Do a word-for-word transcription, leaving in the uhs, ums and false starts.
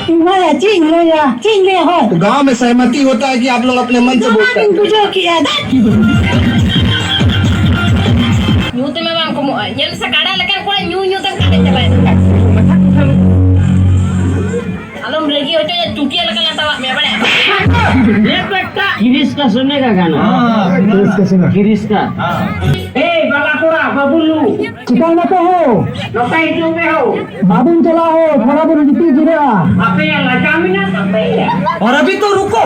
ᱤᱧ ᱦᱚᱸᱭᱟ, ᱪᱮᱫ ᱤᱧ ᱞᱟᱹᱭᱟ? ᱪᱮᱫ ᱤᱧ ᱞᱟᱹᱭᱟ ᱦᱚᱲ? तो गांव में सहमति होता है कि आप लोग अपने मन से वोट करते हैं। ᱵᱩᱡᱷᱟᱹᱣ ᱠᱮᱜᱼᱟ, ᱫᱟᱫᱟ᱾ ᱧᱩ ᱛᱮᱢᱟ ᱵᱟᱝ ᱠᱚᱢᱚᱜᱼᱟ᱾ ᱧᱮᱞ ᱢᱮᱥᱮ, ᱠᱟᱰᱟ ᱞᱮᱠᱟᱱ ᱠᱚᱲᱟ ᱧᱩ ᱧᱩ ᱛᱮᱢ ᱠᱟᱰᱟ ᱪᱟᱵᱟᱭᱮᱱᱟ᱾ ᱟᱞᱚᱢ ᱨᱟᱹᱜᱤ ᱦᱚᱪᱚᱭᱟ, ᱪᱩᱴᱤᱭᱟᱹ ᱞᱮᱠᱟ ᱞᱟᱴᱟᱣᱟᱜ ᱢᱮᱭᱟ, ᱵᱟᱲᱟᱭᱟᱢ? ᱠᱤᱨᱤᱥ ᱠᱟ ᱥᱩᱱᱱᱮ ᱠᱟ ᱜᱟᱱᱟ। ᱦᱮᱸ। ᱠᱤᱨᱤᱥ ᱠᱟ ᱥᱩᱱᱱᱮ। ᱠᱤᱨᱤᱥ ᱠᱟ। ᱮᱭ ᱵᱟᱞᱟ ᱠᱚᱲᱟ, ᱵᱟᱹᱵᱩᱞᱩ᱾ ᱪᱤᱠᱟᱹᱭ ᱱᱟᱯᱮ ᱦᱳ? ᱱᱚᱛᱮ ᱦᱤᱡᱩᱜ ᱯᱮ ᱦᱳ᱾ ᱵᱟᱵᱚᱱ ᱪᱟᱞᱟᱜᱼᱟ ᱦᱳ, ᱛᱷᱚᱲᱟ ᱵᱚᱱ ᱜᱤᱛᱤᱡ ᱡᱤᱨᱟᱹᱜᱼᱟ᱾ ᱟᱯᱮᱭᱟᱜ ᱞᱟᱡᱟᱣ ᱢᱮᱱᱟᱜ ᱛᱟᱯᱮᱭᱟ? और अभी तो रुको।